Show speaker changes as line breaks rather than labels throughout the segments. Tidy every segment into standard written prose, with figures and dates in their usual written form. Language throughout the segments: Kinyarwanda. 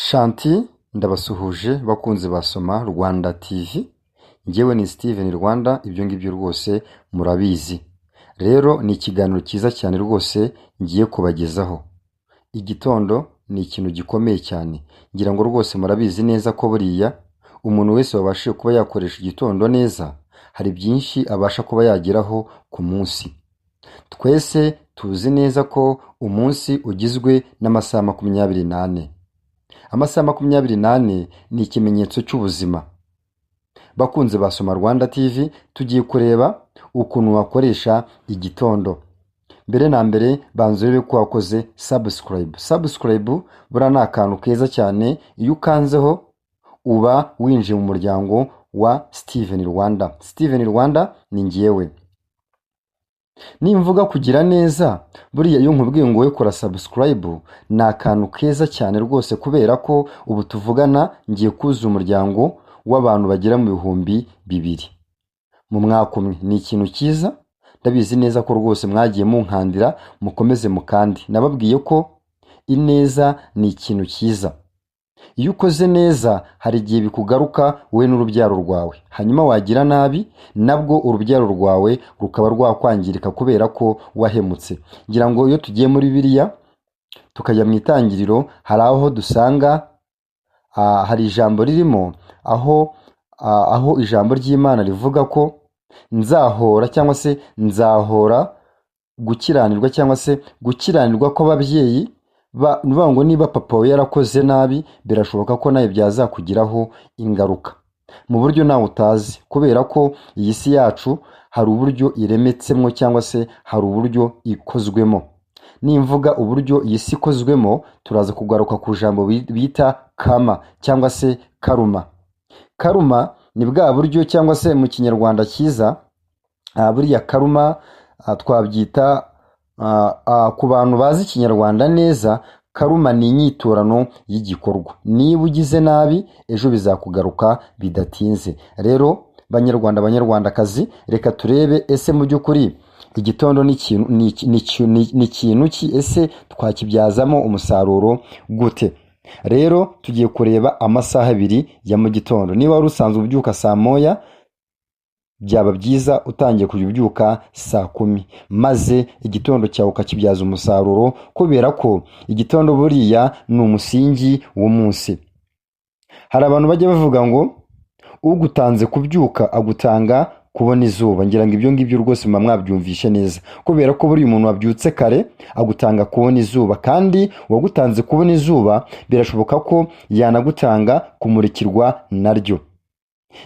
Shanti, ndabasuhuje bakunzi ba Soma Rwanda TV. Njyewe ni Steven Rwanda, ibyo ngibyo rwose murabizi. Rero ni ikiganiro cyiza cyane rwose ngiye kubagezaho. Igitondo ni ikintu gikomeye cyane. Ngira ngo rwose murabizi neza ko buriya umuntu wese wabashije kuba yakoresha igitondo neza, hari byinshi abasha kuba yageraho ku munsi. Twese tuzi neza ko umunsi ugizwe n'amasaha 24. Amasaha 24 ni ikimenyetso cy'ubuzima. Bakunzi ba Soma Rwanda TV, tugiye kureba ukuntu wakoresha igitondo. Mbere na mbere, banza urebe ko wakoze subscribe. Subscribe buriya ni akantu keza cyane, iyo ukanzeho uba winjiye mu muryango wa Steven Rwanda. Steven Rwanda ni njyewe. Nimvuga kugira neza, buriya iyo nkubwiye ngo wowe kora subscribe, ni akantu keza cyane rwose, kubera ko ubu tuvugana ngiye kuzuza umuryango w'abantu bagera mu 2000 mu mwaka umwe. Ni ikintu cyiza, ndabizi neza ko rwose mwagiye munkandira, mukomeze mukande. Nababwiye ko ineza ni ikintu cyiza. Iyo ukoze neza hari igihe bikugaruka wowe n'urubyaro rwawe, hanyuma wagira nabi nabwo urubyaro rwawe rukaba rwakwangirika kubera ko wahemutse. Ngira ngo iyo tugiye muri Bibiliya tukajya mu Itangiriro, hari aho dusanga hari ijambo ririmo aho ijambo ry'Imana rivuga ko nzahora cyangwa se nzahora gukiranirwa cyangwa se gukiranirwa kw'ababyeyi. Ni ukuvuga ngo niba papa wawe yarakoze nabi, birashoboka ko nawe byazakugiraho ingaruka mu buryo nawe utazi, kubera ko iyi si yacu hari uburyo iremetsemo cyangwa se hari uburyo ikozwemo. Nimvuga uburyo iyi si ikozwemo, turaza kugaruka ku ijambo bita karma cyangwa se karuma. Karuma ni bwa buryo, cyangwa se mu Kinyarwanda cyiza, buriya karuma twabyita, ku bantu bazi Ikinyarwanda neza, karuma ni inyiturano y'igikorwa. Niba ugize nabi, ejo bizakugaruka bidatinze. Rero Banyarwanda, Banyarwandakazi, reka turebe: ese mu by'ukuri igitondo ni ikintu ki? Ese twakibyazamo umusaruro gute? Rero tugiye kureba amasaha 2 ya mu gitondo. Niba wari usanzwe ubyuka saa 1, byaba byiza utangiye kujya ubyuka saa 10, maze igitondo cyawe ukakibyaza umusaruro, kubera ko igitondo buriya ni umusingi w'umunsi. Hari abantu bajya bavuga ngo ugutanze kubyuka agutanga kubona izuba. Ngira ngo ibyo ngibyo rwose muba mwabyumvishe neza, kubera ko buriya umuntu wabyutse kare agutanga kubona izuba, kandi uwagutanze kubona izuba birashoboka ko yanagutanga kumurikirwa naryo.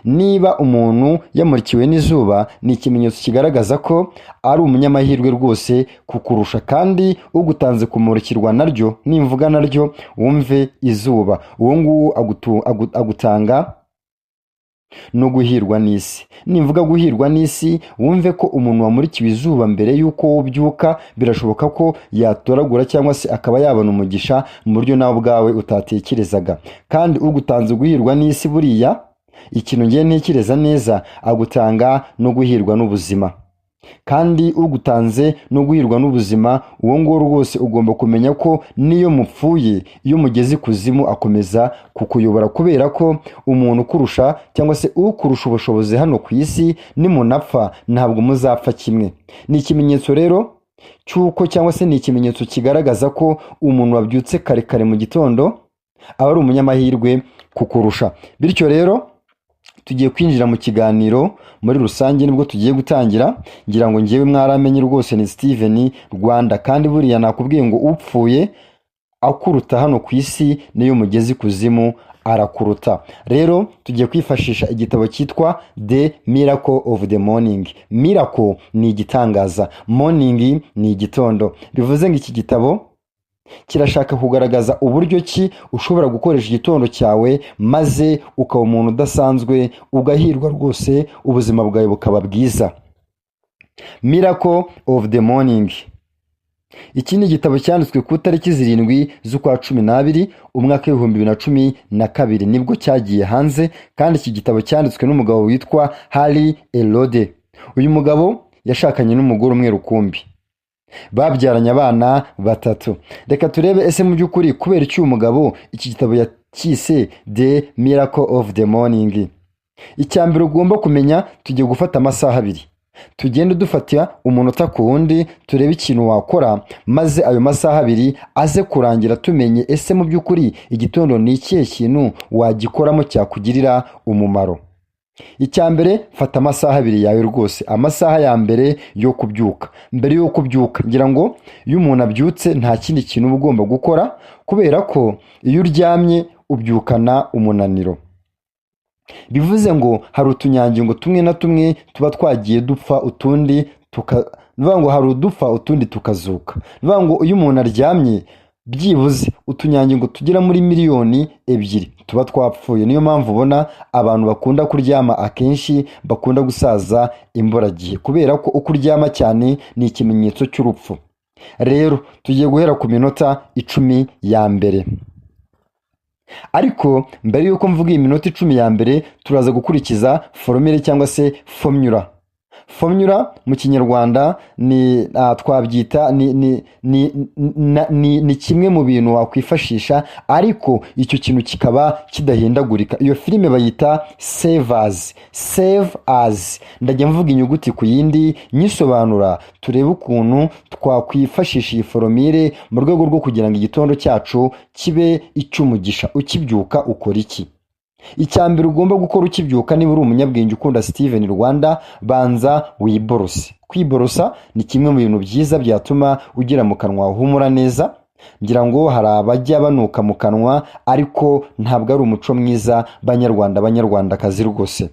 Niba umuntu yamurikiwe n'izuba, ni ikimenyetso kigaragaza ko ari umunyamahirwe rwose kukurusha. Kandi ugutanze kumurikirwa naryo, nimvuga naryo wumve izuba, uwo nguwo agutanga no guhirwa n'isi. Nimvuga guhirwa n'isi, wumve ko umuntu wamurikiwe izuba mbere y'uko wowe ubyuka, birashoboka ko yatoragura cyangwa se akaba yabona umugisha mu buryo nawe ubwawe utatekerezaga. Kandi ugutanze guhirwa n'isi, buriya ikintu ngiye ntekereza neza, agutanga no guhirwa n'ubuzima. Kandi ugutanze no guhirwa n'ubuzima, uwo nguwo rwose ugomba kumenya ko niyo mupfuye, iyo mugeze ikuzimu, akomeza kukuyobora, kubera ko umuntu ukurusha cyangwa se ukurusha ubushobozi hano ku isi, nimunapfa ntabwo muzapfa kimwe. Ni ikimenyetso rero cy'uko, cyangwa se ni ikimenyetso kigaragaza ko umuntu wabyutse kare kare mu gitondo aba ari umunyamahirwe kukurusha. Bityo rero tugiye kwinjira mu kiganiro muri rusange, nibwo tugiye gutangira. Ngira ngo ngewe mwaramenye rwose, ni Steven Rwanda. Kandi buriya nakubwiye ngo upfuye akuruta hano ku isi, niyo mugeze ikuzimu arakuruta. Rero tugiye kwifashisha igitabo cyitwa The Miracle of the Morning. Miracle ni igitangaza, morning ni igitondo. Bivuze ngo iki gitabo kirashaka kugaragaza uburyo ki ushobora gukoresha igitondo cyawe, maze ukaba umuntu udasanzwe, ugahirwa rwose, ubuzima bwawe bukaba bwiza. Miracle of the Morning, iki ni igitabo cyanditswe ku itariki 7 z'ukwa 12, umwaka w'2012, nibwo cyagiye hanze. Kandi iki gitabo cyanditswe n'umugabo witwa Hal Elrod. Uyu mugabo yashakanye n'umugore umwe rukumbi, babyaranye abana batatu. Reka turebe: ese mu by'ukuri kubera iki uyu mugabo iki gitabo Cyise The Miracle of the Morning. Icya mbere ugomba kumenya, tugiye gufata amasaha 2, tugende dufata umunota ku wundi, turebe ikintu wakora maze ayo masaha 2 aze kurangira tumenye ese mu by'ukuri igitondo ni ikihe kintu wagikoramo cyakugirira umumaro. Icya mbere, fata amasaha 2 yawe rwose, amasaha ya mbere yo kubyuka. Mbere yo kubyuka, ngira ngo iyo umuntu abyutse nta kindi kintu uba ugomba gukora, kubera ko iyo uryamye ubyukana umunaniro. Bivuze ngo hari utunyangingo tumwe na tumwe tuba twagiye dupfa, utundi tuka, ni ukuvuga ngo hari udupfa, utundi tukazuka. Ni ukuvuga ngo iyo umuntu aryamye, byibuze utunyangingo tugera muri 2 miliyoni tuba twapfuye. Niyo mpamvu ubona abantu bakunda kuryama akenshi bakunda gusaza imburagihe, kubera ko uko uryama cyane ni ikimenyetso cy'urupfu. Rero tugiye guhera ku minota 10 ya mbere. Ariko mbere y'uko mvuga iyi minota 10 ya mbere, turaza gukurikiza formule cyangwa se formula. Formula mu Kinyarwanda ni twabyita ni kimwe mu bintu wakwifashisha, ariko icyo kintu kikaba kidahindagurika. Iyo filime bayita Save As. Save As, ndajya mvuga inyuguti ku yindi nyisobanura, turebe ukuntu twakwifashisha iyi formule mu rwego rwo kugira ngo igitondo cyacu kibe icy'umugisha. Ukibyuka ukora iki? Icya mbere ugomba gukora ukibyuka, niba uri umunyabwenge ukunda Steven Rwanda, banza wiborose. Kwiborosa ni kimwe mu bintu byiza byatuma ugira mu kanwa humura neza. Ngira ngo hari abajya banuka mu kanwa, ariko ntabwo ari umuco mwiza, Banyarwanda, Banyarwandakazi, rwose.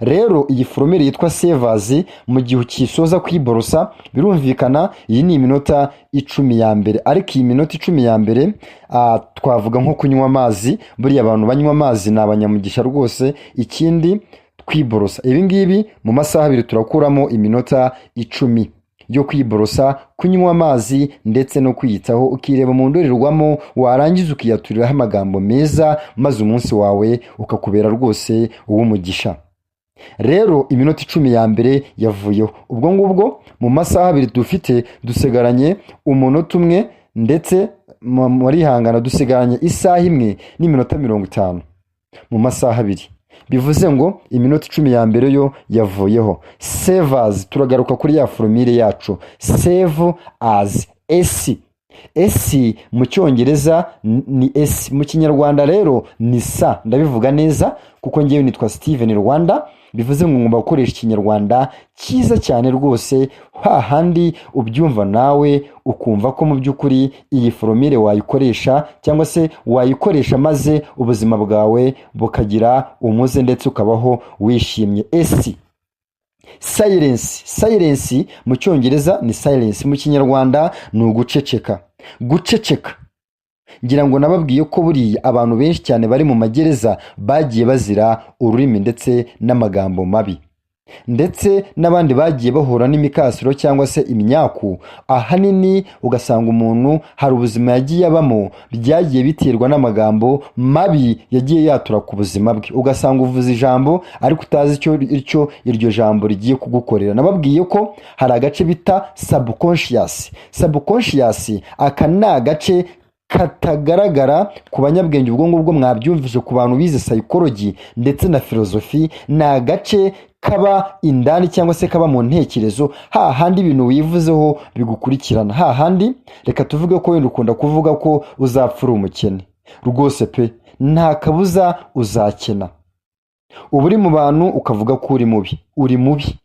Rero iyi formule yitwa Save As, mu gihe ukisoza kwiborosa, birumvikana iyi ni iminota 10 ya mbere. Ariko iyi minota 10 ya mbere, twavuga nko kunywa amazi. Buriya abantu banywa amazi ni abanyamugisha rwose. Ikindi, kwiborosa. Ibi ngibi mu masaha 2 turakuramo iminota 10 yo kwiborosa, kunywa amazi ndetse no kwiyitaho, ukireba mu ndorerwamo, warangiza ukiyaturiraho amagambo meza, maze umunsi wawe ukakubera rwose uw'umugisha. Rero iminota 10 ya mbere yavuyeho. Ubwo ngubwo mu masaha 2 dufite, dusigaranye umunota umwe, ndetse murihangana, dusigaranye isaha 1 n'iminota 50 mu masaha 2. Bivuze ngo iminota 10 ya mbere yo yavuyeho. Save As, turagaruka kuri ya formule yacu Save As. S, S mu Cyongereza ni S, mu Kinyarwanda rero ni sa. Ndabivuga neza kuko ngewe nitwa Steven Rwanda, bivuze ngo ngomba gukoresha Ikinyarwanda cyiza cyane rwose, hahandi ubyumva nawe ukumva ko mu by'ukuri iyi formule wayikoresha cyangwa se wayikoresha, maze ubuzima bwawe bukagira umuze ndetse ukabaho wishimye. S, silence. Silence mu Cyongereza ni silence, mu Kinyarwanda ni uguceceka. Guceceka, ngira ngo nababwiye ko buriya abantu benshi cyane bari mu magereza bagiye bazira ururimi ndetse n'amagambo mabi, ndetse n'abandi bagiye bahura n'imikasiro cyangwa se imyaku. Ahanini ugasanga umuntu hari ubuzima yagiye abamo byagiye biterwa n'amagambo mabi yagiye yatura ku buzima bwe. Ugasanga uvuze ijambo ariko utazi icyo iryo jambo rigiye kugukorera. Nababwiye ko hari agace bita subconscious. Subconscious, aka ni agace katagaragara ku banyabwenge. Ubwo ngubwo mwabyumvise ku bantu bize psychology ndetse na filozofi. Ni agace kaba indani cyangwa se kaba mu ntekerezo, hahandi ibintu wivuzeho bigukurikirana. Hahandi reka tuvuge ko wenda ukunda kuvuga ko uzapfa uri umukene, rwose pe, nta kabuza uzakena. Uba uri mu bantu ukavuga ko uri mubi, uri mubi.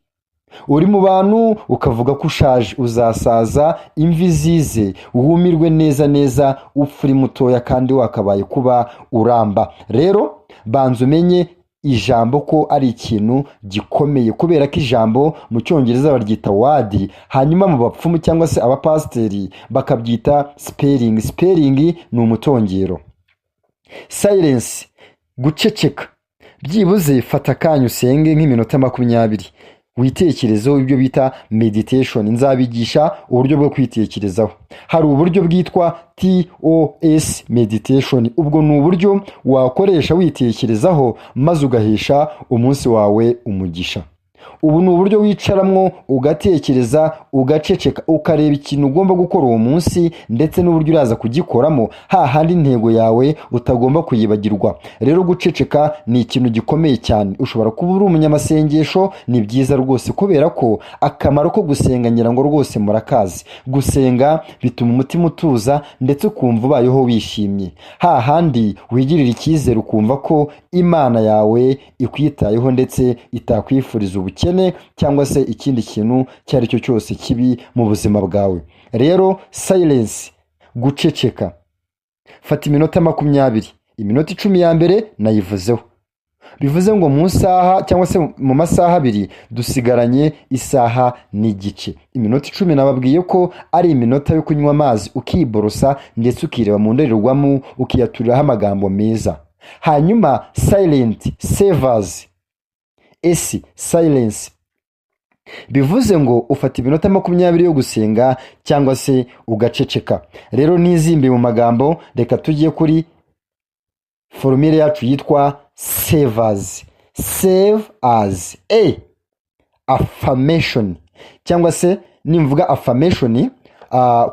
Uri mu bantu ukavuga ko ushaje, uzasaza imvi zize, wumirwe neza neza, upfa uri mutoya kandi wakabaye kuba uramba. Rero banza umenye ijambo ko ari ikintu gikomeye, kubera ko ijambo mu Cyongereza baryita word, hanyuma mu bapfumu cyangwa se abapasiteri bakabyita spelling. Spelling ni umutongero. Silence, guceceka. Byibuze fata akanya usenge nk'iminota 20, witekerezeho, ibyo bita meditation. Nzabigisha uburyo bwo kwitekerezaho. Hari uburyo bwitwa TOS meditation. Ubwo ni uburyo wakoresha witekerezaho maze ugahesha umunsi wawe umugisha. Ubu ni uburyo wicaramwo ugatekereza, ugaceceka, ukareba ikintu ugomba gukora uwo munsi ndetse n'uburyo uraza kugikoramo, hahandi intego yawe utagomba kuyibagirwa. Rero guceceka ni ikintu gikomeye cyane. Ushobora kuba uri umunyamasengesho, ni byiza rwose, kubera ko akamaro ko gusenga ngira ngo rwose murakazi. Gusenga bituma umutima utuza ndetse ukumva ubayeho wishimye, hahandi wigirira icyizere, ukumva ko Imana yawe ikwitayeho ndetse itakwifuriza ubukene cyangwa se ikindi kintu icyo ari cyo cyose kibi mu buzima bwawe. Rero silence, guceceka, fata iminota 20. Iminota 10 ya mbere nayivuzeho, bivuze ngo mu isaha cyangwa se mu masaha 2 dusigaranye isaha n'igice. Iminota 10 nababwiye ko ari iminota yo kunywa amazi, ukiborosa ndetse ukireba mu ndorerwamo, ukiyaturiraho amagambo meza. Hanyuma silent savers esi silence, bivuze ngo ufata iminota 20 yo gusenga cyangwa se ugaceceka. Rero ntizimbe mu magambo, reka tujye kuri formule yacu yitwa savers. Save as a affirmation, cyangwa se nimvuga affirmation,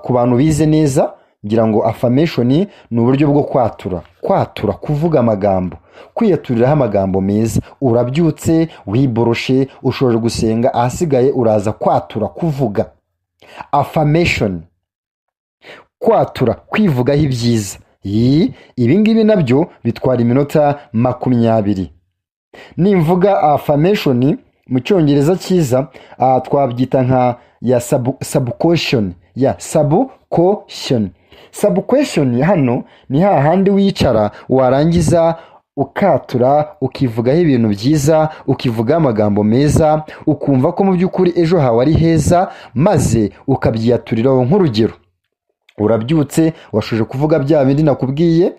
ku bantu bize neza, ngira ngo affirmation ni uburyo bwo kwatura, kwatura, kuvuga amagambo, kwiyaturiraho amagambo meza. Urabyutse, wiboroshe, ushoje gusenga, ahasigaye uraza kwatura, kuvuga affirmation, kwatura, kwivugaho ibyiza. Ibi ngibi nabyo bitwara iminota 20. Nimvuga affirmation mu Cyongereza cyiza, twabyita nka ya subcaution, ya subcaution. Subcaution hano ni hahandi wicara, warangiza ukatura, ukivugaho ibintu byiza, ukivugaho amagambo meza, ukumva ko mu by'ukuri ejo hawe ari heza, maze ukabyiyaturiraho. Nk'urugero, urabyutse, washoje kuvuga bya bindi nakubwiye,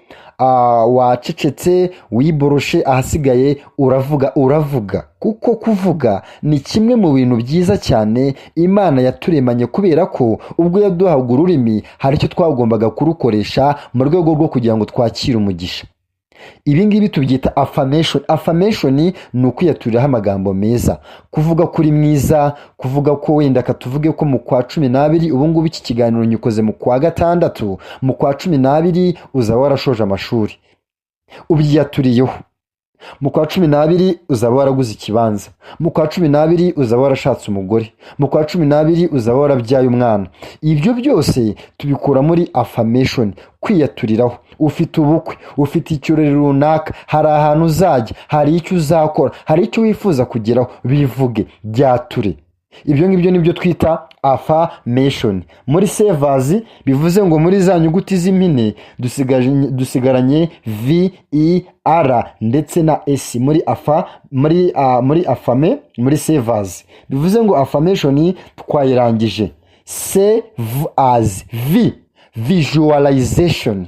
wacecetse, wiboroshe, ahasigaye uravuga, uravuga, kuko kuvuga ni kimwe mu bintu byiza cyane Imana yaturemanye, kubera ko ubwo yaduhaga ururimi hari icyo twagombaga kurukoresha mu rwego rwo kugira ngo twakire umugisha. Ibi ngibi tubyita affirmation. Affirmation ni ukwiyaturiraho amagambo meza, kuvuga ko uri mwiza, kuvuga ko wenda katuvuge ko mu kwa 12, ubu ngubu iki kiganiro nyikoze mu kwa gatandatu, mu kwa 12 uzaba warashoje amashuri, ubyiyaturiyeho. Mu kwa 12 uzaba waraguze ikibanza, mu kwa 12 uzaba warashatse umugore, mu kwa 12 uzaba warabyaye umwana. Ibyo byose tubikura muri affirmation, kwiyaturiraho. Ufite ubukwe, ufite ikirori runaka, hari ahantu uzajya, hari icyo uzakora, hari icyo wifuza kugeraho, bivuge, byature. Ibyo ngibyo nibyo twita affirmation. Muri severs, bivuze ngo muri za nyuguti z'impine dusigaranye V, I, R ndetse na S muri afa muri a muri affirm, muri severs. Bivuze ngo affirmation twayirangije. Save as V, visualization.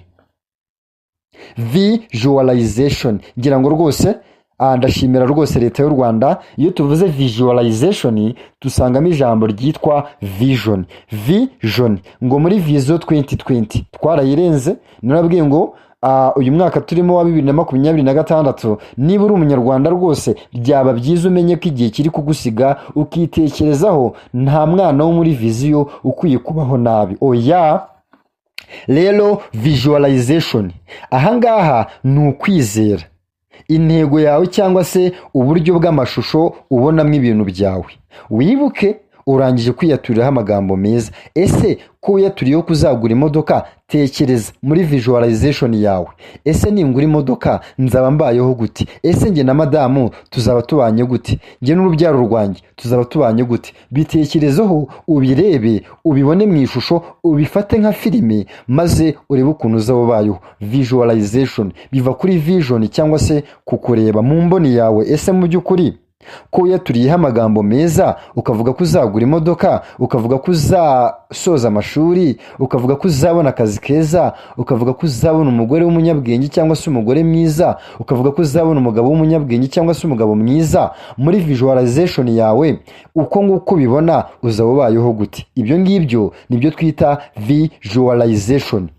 Visualization, ngira ngo rwose ndashimira rwose Leta y'u Rwanda. Iyo tuvuze visualization dusangamo ijambo ryitwa vision. Vision, ngo muri Vision 2020 twarayirenze. Narabwiye ngo uyu mwaka turimo wa 2026, niba uri Umunyarwanda rwose byaba byiza umenye ko igihe kiri kugusiga, ukitekerezaho. Nta mwana wo muri Vision ukwiye kubaho nabi, oya. Rero visualization ahangaha ni ukwizera intego yawe cyangwa se uburyo bw'amashusho ubonamo ibintu byawe. Wibuke, urangije kwiyaturiraho amagambo meza. Ese ko wiyaturiyeho kuzagura imodoka, tekereza muri visualization yawe: ese ningura imodoka nzaba mbayeho gute? Ese njye na madamu tuzaba tubanye gute? Njye n'urubyaro rwanjye tuzaba tubanye gute? Bitekerezeho, ubirebe, ubibone mu ishusho, ubifate nka filime, maze urebe ukuntu uzaba ubayeho. Visualization biva kuri vision cyangwa se kukureba mu mboni yawe. Ese mu by'ukuri ko wiyaturiyeho amagambo meza, ukavuga ko uzagura imodoka, ukavuga ko uzasoza amashuri, ukavuga ko uzabona akazi keza, ukavuga ko uzabona umugore w'umunyabwenge cyangwa se umugore mwiza, ukavuga ko uzabona umugabo w'umunyabwenge cyangwa se umugabo mwiza, muri visualization yawe uko nguko ubibona uzaba ubayeho gute? Ibyo ngibyo nibyo twita visualization.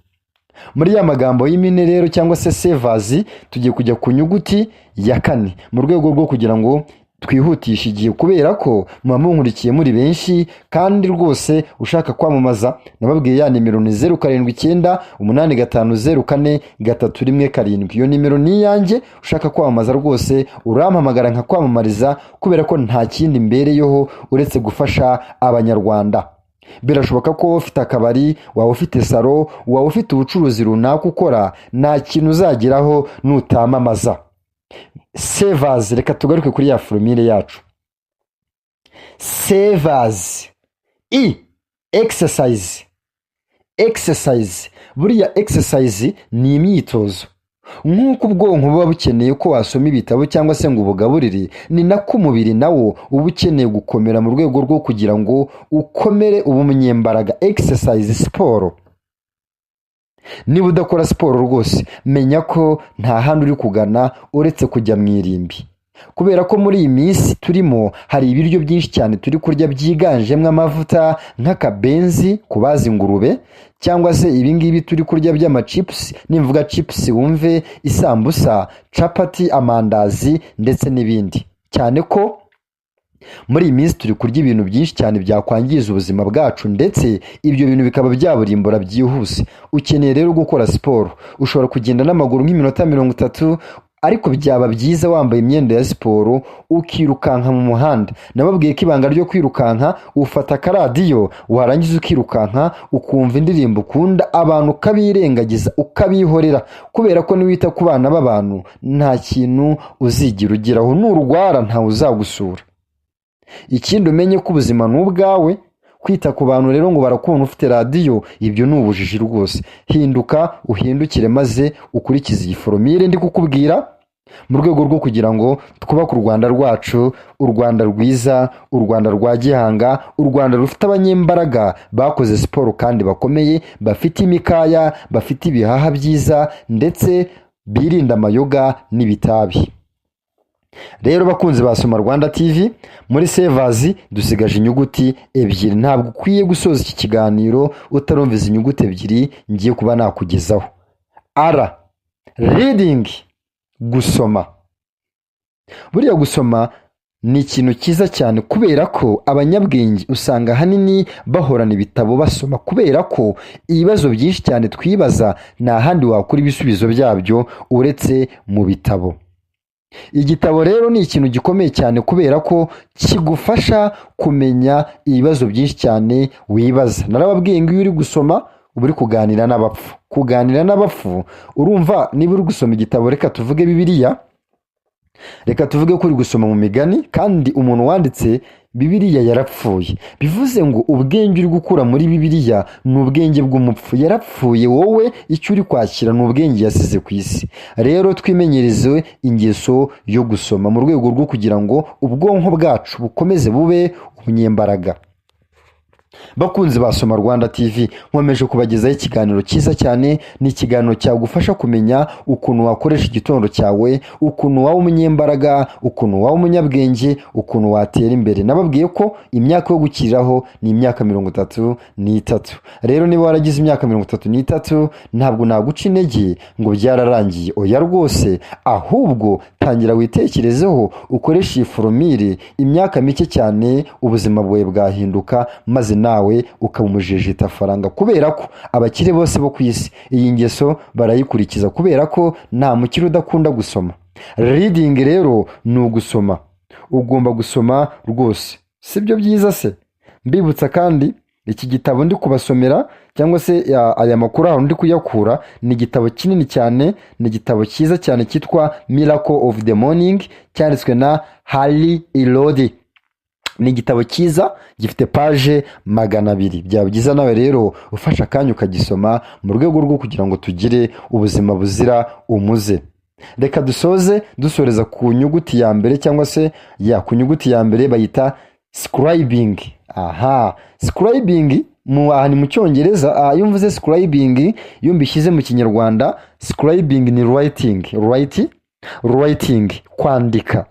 Muri ya magambo y'impine rero cyangwa se severs, tugiye kujya ku nyuguti ya kane mu rwego rwo kugira ngo Twihutisha igihe kubera ko muba munkurikiye muri benshi. Kandi rwose ushaka kwamamaza, nababwiye ya nimero ni 0798504317. Iyo nimero ni iyanjye. Ushaka kwamamaza rwose urampamagara nkakwamamariza, kubera ko nta kindi mbereyeho uretse gufasha Abanyarwanda. Birashoboka ko wowe ufite akabari, waba ufite salon, waba ufite ubucuruzi runaka ukora, nta kintu uzageraho nutamamaza. Sevazi, reka tugaruke kuri ya formule yacu. Sevazi i exercise. Exercise, buriya exercise ni imyitozo. Nk'uko ubwonko buba bukeneye ko wasoma ibitabo cyangwa se ngo ubugaburire, ni nako umubiri nawo uba ukeneye gukomera mu rwego rwo kugira ngo ukomere, ube umunyembaraga. Exercise, siporo. Niba udakora siporo rwose, menya ko nta handi uri kugana uretse kujya mu irimbi, kubera ko muri iyi minsi turimo hari ibiryo byinshi cyane turi kurya byiganjemo amavuta, nk'akabenzi ku bazi ingurube, cyangwa se ibingibi turi kurya by'amacipusi. Nimvuga chips wumve isambusa, capati, amandazi ndetse n'ibindi. Cyane ko muri iyi minsi turi kurya ibintu byinshi cyane byakwangiza ubuzima bwacu, ndetse ibyo bintu bikaba byaburimbura byihuse. Ukeneye rero gukora siporo. Ushobora kugenda n'amaguru nk'iminota 30, ariko byaba byiza wambaye imyenda ya siporo, ukirukanka mu muhanda. Nababwiye ko ibanga ryo kwirukanka, ufata akaradiyo, warangiza ukirukanka, ukumva indirimbo ukunda, abantu ukabirengagiza, ukabihorera, kubera ko niwita ku bana b'abantu nta kintu uzigira ugeraho. Nurwara ntawe uzagusura. Ikindi, umenye ko ubuzima ni ubwawe. Kwita ku bantu rero ngo barakubona ufite radiyo, ibyo ni ubujiji rwose. Hinduka, uhindukire, maze ukurikize iyi formule ndi kukubwira mu rwego rwo kugira ngo twubake u Rwanda rwacu, u Rwanda rwiza, u Rwanda rwa gihanga, u Rwanda rufite abanyembaraga bakoze siporo kandi bakomeye, bafite imikaya, bafite ibihaha byiza, ndetse birinda amayoga n'ibitabi. Rero bakunzi ba Soma Rwanda TV, muri sevazi dusigaje inyuguti ebyiri. Ntabwo ukwiye gusoza iki kiganiro utarumva izi nyuguti ebyiri ngiye kuba nakugezaho. R, reading, gusoma. Buriya gusoma ni ikintu cyiza cyane, kubera ko abanyabwenge usanga ahanini bahorana ibitabo basoma, kubera ko ibibazo byinshi cyane twibaza nta handi wakura ibisubizo byabyo uretse mu bitabo. Igitabo rero ni ikintu gikomeye cyane, kubera ko kigufasha kumenya ibibazo byinshi cyane wibaza. Narababwiye ngo iyo uri gusoma uba uri kuganira n'abapfu. Kuganira n'abapfu, urumva niba uri gusoma igitabo, reka tuvuge Bibiliya, reka tuvuge ko uri gusoma mu Migani, kandi umuntu wanditse Bibiliya yarapfuye. Bivuze ngo ubwenge uri gukura muri Bibiliya ni ubwenge bw'umupfu, yarapfuye. Wowe icyo uri kwakira ni ubwenge yasize ku isi. Rero twimenyereze ingeso yo gusoma mu rwego rwo kugira ngo ubwonko bwacu bukomeze bube ubunyembaraga. Bakunzi ba Soma Rwanda TV, nkomeje kubagezaho ikiganiro cyiza cyane. Ni ikiganiro cyagufasha kumenya ukuntu wakoresha igitondo cyawe, ukuntu waba umunyembaraga, ukuntu waba umunyabwenge, ukuntu watera imbere. Nababwiye ko imyaka yo gukiriraho ni imyaka 33. Rero niba waragize imyaka 33, ntabwo naguca intege ngo byararangiye, oya rwose. Ahubwo tangira witekerezeho, ukoreshe iyi formule. Imyaka mike cyane ubuzima bwawe bwahinduka, maze nawe ukaba umujejetafaranga, kubera ko abakire bose bo ku isi iyi ngeso barayikurikiza, kubera ko nta mukire udakunda gusoma. Reading rero ni ugusoma, ugomba gusoma rwose. Si byo byiza se? Mbibutsa kandi, iki gitabo ndi kubasomera cyangwa se aya makuru ahantu ndi kuyakura, ni igitabo kinini cyane, ni igitabo cyiza cyane cyitwa Miracle of the Morning, cyanditswe na Hal Elrod. Ni igitabo cyiza gifite page 200. Byaba byiza nawe rero ufashe akanya ukagisoma mu rwego rwo kugira ngo tugire ubuzima buzira umuze. Reka dusoze dusoreza ku nyuguti ya mbere, cyangwa se ya ku nyuguti ya mbere bayita scribing. Aha scribing mu aha ni mu Cyongereza. Aha iyo mvuze scribing, iyo mbishyize mu Kinyarwanda, scribing ni writing, writing, kwandika.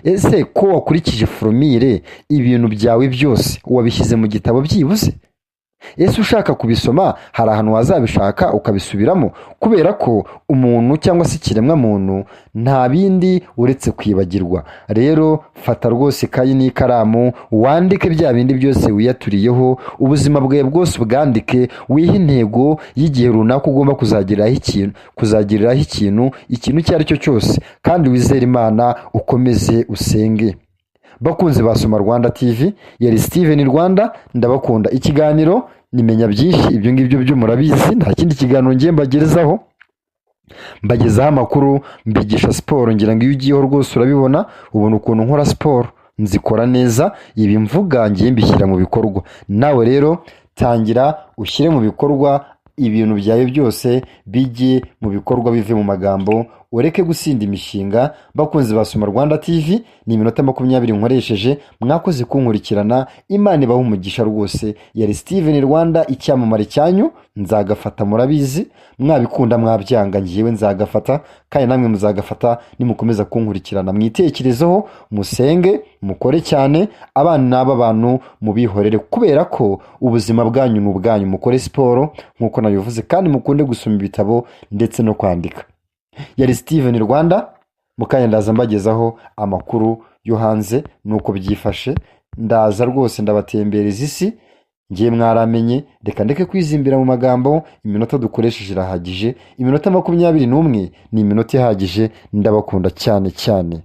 Ese ko wakurikije formule, ibintu byawe byose wabishyize mu gitabo byibuze? Ese ushaka kubisoma hari ahantu wazabishaka ukabisubiramo? Kubera ko umuntu cyangwa se ikiremwamuntu nta bindi uretse kwibagirwa. Rero fata rwose ikayi n'ikaramu, wandike bya bindi byose wiyaturiyeho, ubuzima bwawe bwose ubwandike, wihe intego y'igihe runaka ugomba kuzagiriraho ikintu, kuzagiriraho ikintu, ikintu icyo ari cyo cyose, kandi wizere Imana, ukomeze usenge. Bakunzi ba Soma Rwanda TV, yari Steven Rwanda, ndabakunda. Ikiganiro nimenya byinshi, ibyo ngibyo byo murabizi, nta kindi kiganiro ngiye mbagerezaho. Mbagezaho amakuru, mbigisha siporo, ngira ngo iyo ugiyeho rwose urabibona, ubona ukuntu nkora siporo, nzikora neza, ibi mvuga ngiye mbishyira mu bikorwa. Nawe rero tangira ushyire mu bikorwa ibintu byawe byose, bijye mu bikorwa, bive mu magambo, ureke gusinda imishinga. Bakunzi ba Soma Rwanda TV, ni iminota 20 nkoresheje, mwakoze kunkurikirana, Imana ibahe umugisha rwose. Yari Steven Rwanda, icyamamare cyanyu, nzagafata murabizi, mwabikunda mwabyanga, ngewe nzagafata, kandi namwe muzagafata nimukomeza kunkurikirana. Mwitekerezeho, musenge, mukore cyane, abana b'abantu mubihorere, kubera ko ubuzima bwanyu ni ubwanyu. Mukore siporo nk'uko nabivuze, kandi mukunde gusoma ibitabo ndetse no kwandika. Yari Steven Rwanda, mukanya ndaza mbagezaho amakuru yo hanze nuko byifashe, ndaza rwose ndabatembereza isi, ngiye mwaramenye. Reka ndeke kwizimbira mu magambo, iminota dukoresheje irahagije, iminota 21 ni iminota ihagije. Ndabakunda cyane cyane.